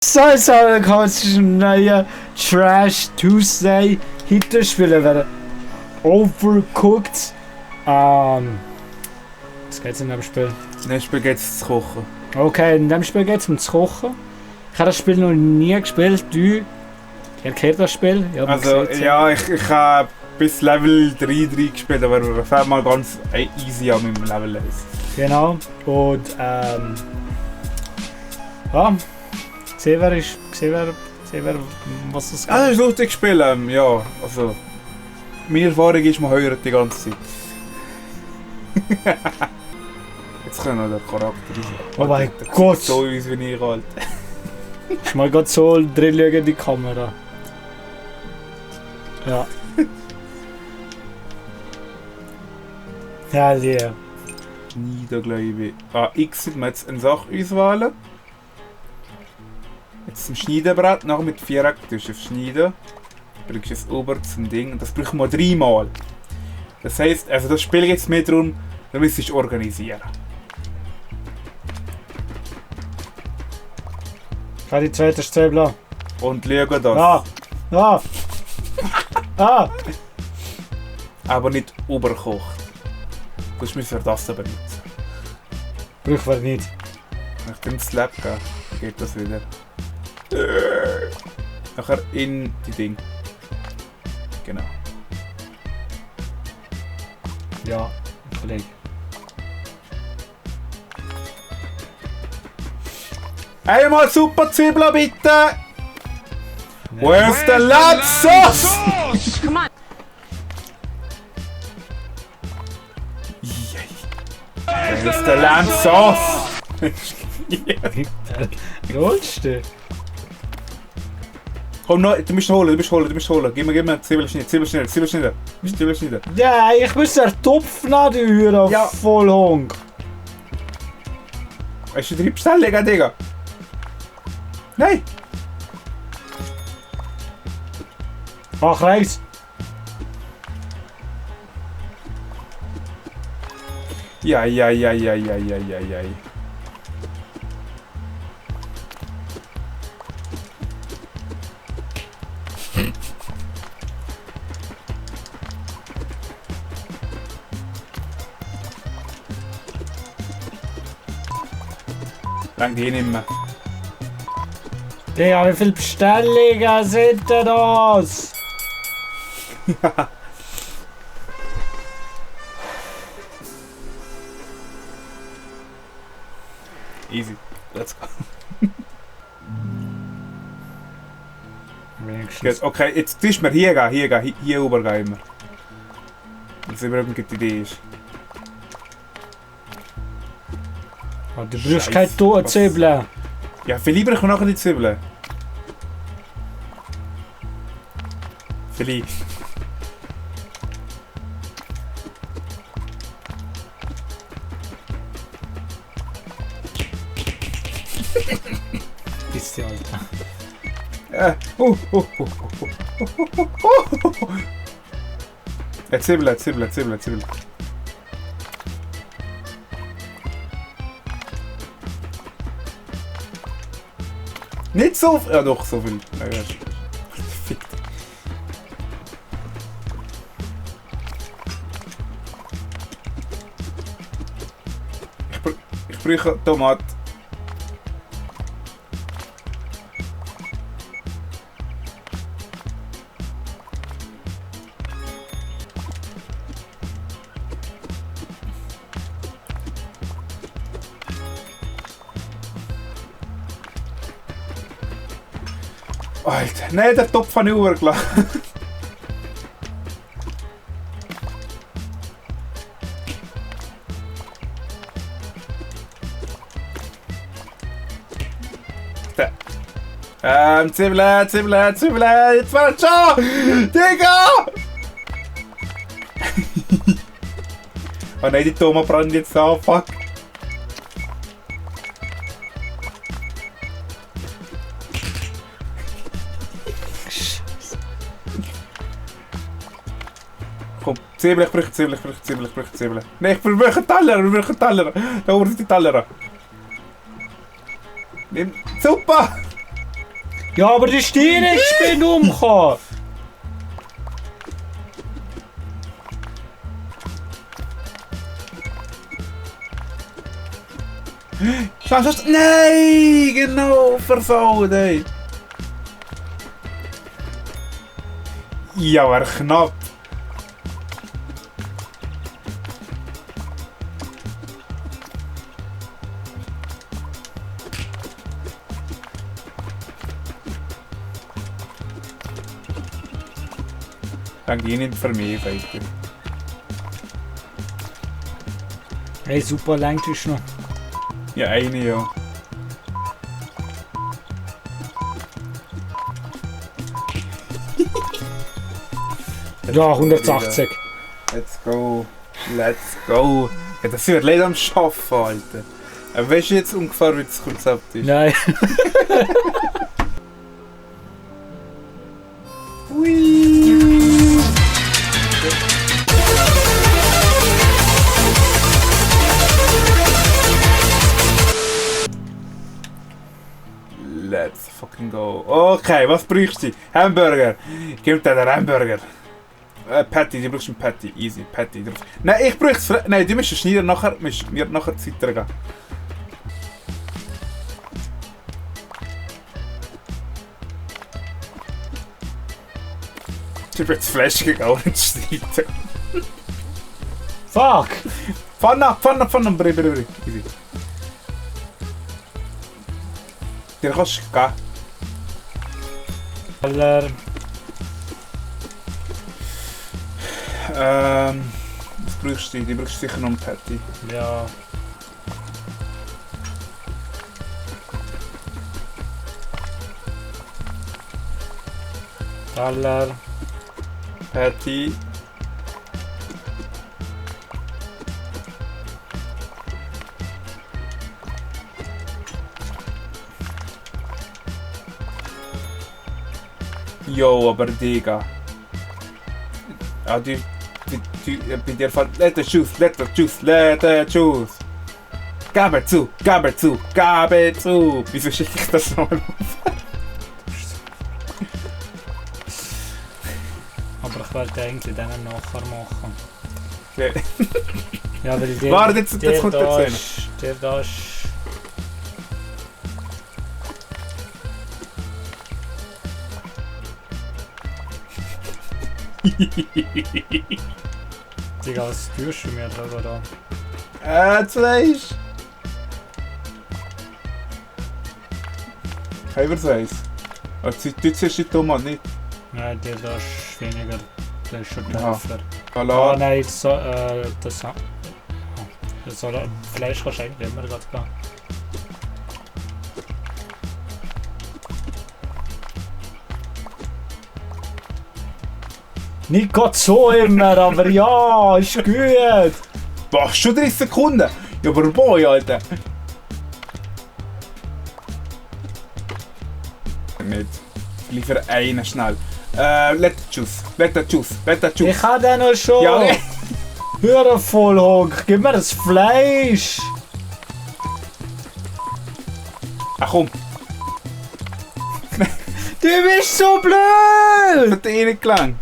So, willkommen zu einem neuen Trash Tuesday. Heute spielen wir Overcooked. Was geht's in dem Spiel? In dem Spiel geht es zu kochen. Okay, in dem Spiel geht es um zu kochen. Ich habe das Spiel noch nie gespielt. Ihr kennt das Spiel? Also, ja, ich habe bis Level 3 gespielt, aber ich fahre mal ganz easy an meinem Level 1. Genau. Und ja. Sehen wir, was das geht. Ah, das ist lustig gespielt, ja. Also, meine Erfahrung ist, man heuert die ganze Zeit. Jetzt können wir noch den Charakter raus. Oh mein Gott! So wie ich halt. Ich mal gerade so drin in die Kamera. Ja. Ja, yeah. Niedergläubig. X sind wir jetzt eine Sache auswählen. Jetzt zum Schneidebrett, nachher mit Viereck tust du auf Schneiden. Du bringst es ober zum Ding. Das brauchen wir 3 Mal. Das heisst, also das Spiel geht jetzt mehr darum, du musst es organisieren. Ich habe die zweite Stäbler. Und schauen das. Aber nicht überkocht. Sonst müssen wir das benutzen. Brauchen wir nicht. Wenn ich den Slap gebe, geht das wieder. Nachher in die Ding. Genau. Ja, Kollege. Einmal super Zwiebeln bitte! Where's the lamb sauce? Come on. Where's the lamb sauce? Rollst. Komm, no, du musst holen. Gib mir Zwiebelschneider. Ja, ich muss den Topf nachrühren, Ja. voll Hunger. Hast du 3 Bestellungen, Digga? Nein! Mach rechts. Ja. Lang die nicht mehr. Digga, wie viele Bestellungen sind denn das? Easy. Let's go. Wenigstens. Gut, okay, jetzt tust du mir hier rübergehen immer. Dass überhaupt eine gute Idee ist. Oh, du brauchst Scheiße, keine Zwiebeln. Ja, viel lieber ich nachher die Zwiebeln. Vielleicht. Ist die Alter. Zwiebeln. Nicht so viel. Ja, doch, so viel. Ja, fickt. Ich brauche Tomaten. Alter, nein, den Topf habe ich übergelassen. Zwiebeln, jetzt war es schon! Digga! Oh nein, die Tomaten brennen jetzt an, fuck. Komm, Zwiebeln, ich brauche Zwiebeln. Nein, ich brauche einen Teller. Da oben sind die Teller. Nimm, super! Ja, aber die Stiere ist umgekommen. Schaust du? Nein! Genau, versaut, ey! Ja, war knapp. Dann geh nicht für mich weiter. Hey, super, lenkt ist noch. Ja, eine ja. Ja, 180. Let's go. Let's go. Ja, das wird leider am Schaffen, Alter. Aber weißt du jetzt ungefähr, wie das Konzept ist? Nein. Hui. Let's fucking go. Okay, was brauchst du? Hamburger. Gib dir den Hamburger. Patty, du brauchst einen Patty. Easy, Patty. Nein, ich brauch's. Nein, du musst schneiden, nachher musst mir nachher weitergehen. Ich bin jetzt Flash gegangen und schneiden. Fuck! Pfanne, bri. Easy. Den kannst du gehen. Aller. Was brauchst du? Die brauchst du sicher noch einen Patty. Ja. Aller. Patty. Jo, aber Digga. Ah, bei dir fällt. Let the juice. Gabe zu. Wieso schicke ich das nochmal auf? Aber ich wollte eigentlich dann nachher machen. Okay. Ja, weil der, Warte, jetzt kommt da der ist, der da ist. Digga, was tust du mir da? Das Fleisch. Haben wir es eins? Du ziehst die Tomate nicht. Nein, der da ist weniger. Der ist schon Aha. tiefer. Ah Salat. nein, das Fleisch kannst du eigentlich immer gerade gehen. Nicht gerade so immer, aber ja, ist gut. Boah, schon 30 Sekunden. Ja, aber boy, Alter. Nicht. Liefer einen schnell. Let the juice. Ich habe den noch schon. Ja, okay. Hör auf, Vollhonk, gib mir das Fleisch. Ach komm, Du bist so blöd. hat eh nicht gelangt.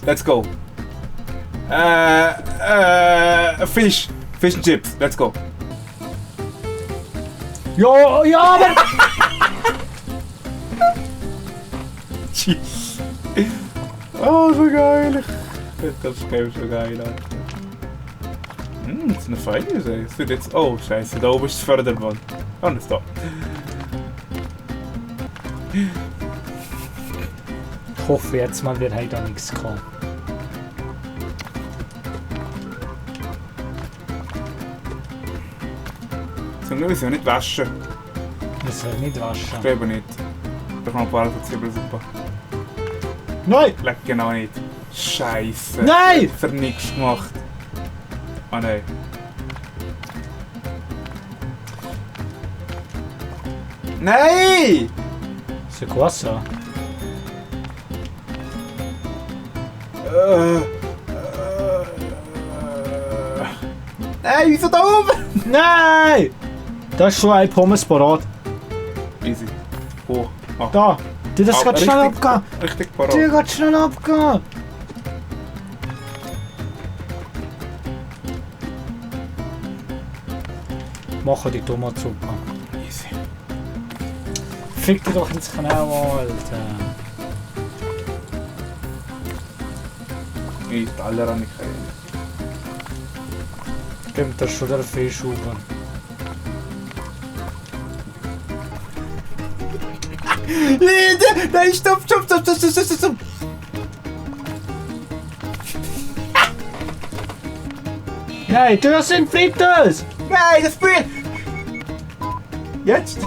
Let's go. Fish and chips. Let's go. Ja, ja, aber... Jeez. Oh, so geil. Das Game ist so geil, Alter. Das ist eine feine Idee. Es wird jetzt... Oh, scheiße. Da oben ist das Förderband. Oh, das da. Ich hoffe jetzt mal, wir haben da nichts gehabt. Zum Glück müssen wir nicht waschen. Wir sollen nicht Ich waschen. glaube nicht. Da kann man ein paar Zwiebelsuppe. Nein! Leck genau nicht. Scheiße. Nein! Für nichts gemacht. Ah nein. Nein! C'est quoi ça? Ey, wieso da oben? Nein! Da ist schon ein Pommes parat. Easy. Hoch. Ah. Da! Das geht schnell abgehen! Richtig parat. Der geht schnell abgehen! Machen die Tomatsuppe. Easy. Fick dich doch ins Knäuel, Alter. Ich Teller habe ich keine. Stimmt, das ist schon der Fisch oben. Nein, stopp! Nein, das sind Fritters! Nein, das bringt! Jetzt?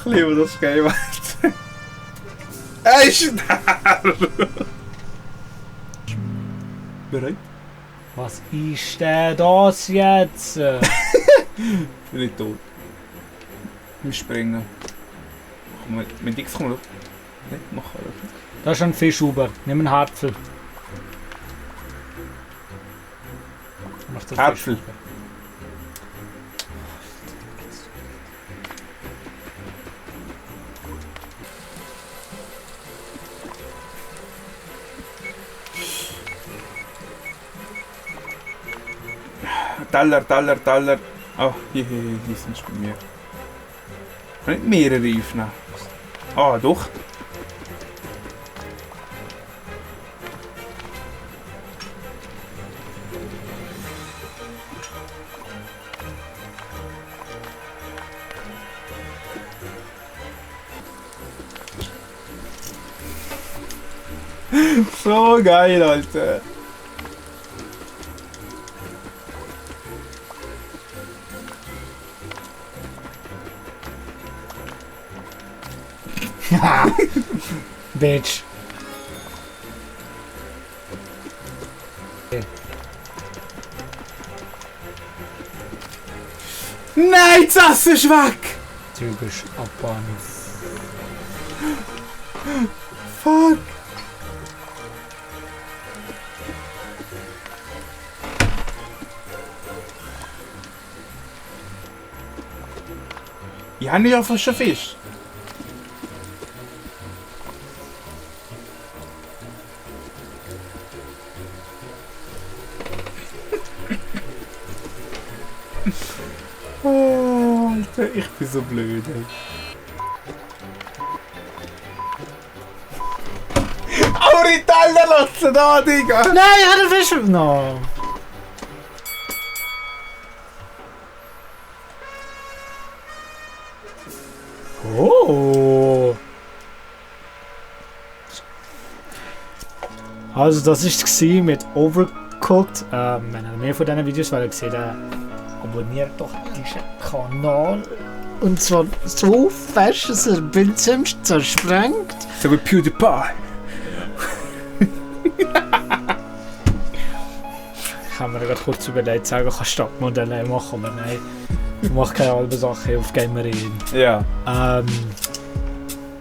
Ich liebe das Game. Ey, schnell! Bereit? Was ist denn das jetzt? Bin ich tot. Wir springen. Komm, mit X kommen wir. Nicht machen, oder? Da ist ein Fisch oben. Nimm einen Hartpfel. Mach das Hartpfel. Fisch. Teller. Oh, hier sind sie bei mir. Ich kann nicht mehrere aufnehmen. Ah, doch. So geil, Alter. Bitch. Nein, das ist weg! Typisch abbauen. Fuck! Ich habe nicht auf frischen Fisch. Oh, Alter, ich bin so blöd, ey. Aber die Teller lassen da, Digga! Nein, ich habe den Fisch. No. Oh. Also das war mit Overcooked. Wenn ihr mehr von diesen Videos wollt sehen, abonniert doch diesen Kanal. Und zwar so fest, dass er Bildschirm zersprengt. So wie PewDiePie. Ich habe mir gerade kurz überlegt, sagen, ich kann Stadtmodelle machen, aber nein. Ich mache keine halben Sachen auf Gamerin. Ja.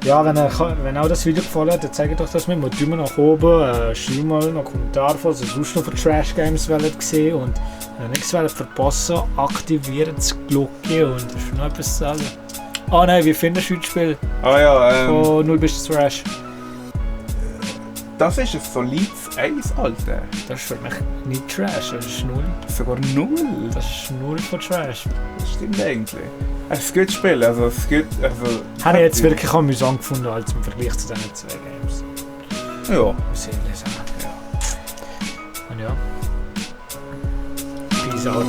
Ja, wenn euch das Video gefallen hat, dann zeigt doch das mit einem Daumen nach oben. Schreibt mal einen Kommentar, falls ihr sonst noch von Trash Games gesehen und wenn ihr nichts verpassen wollt, aktiviert die Glocke und es ist noch etwas zu sagen. Ah nein, wie findest du das Spiel? Ah ja, Von 0 bis Trash. das ist ein solides Eis, Alter. Das ist für mich nicht Trash, das ist 0. Sogar 0. Das ist 0 von Trash. Das stimmt eigentlich. Es ist ein gutes Spiel, also es gibt... Also, Habe ich jetzt wirklich amüsant gefunden, als im Vergleich zu diesen zwei Games. Ja. Muss ich ehrlich sagen. Ja. Und ja. Peace out.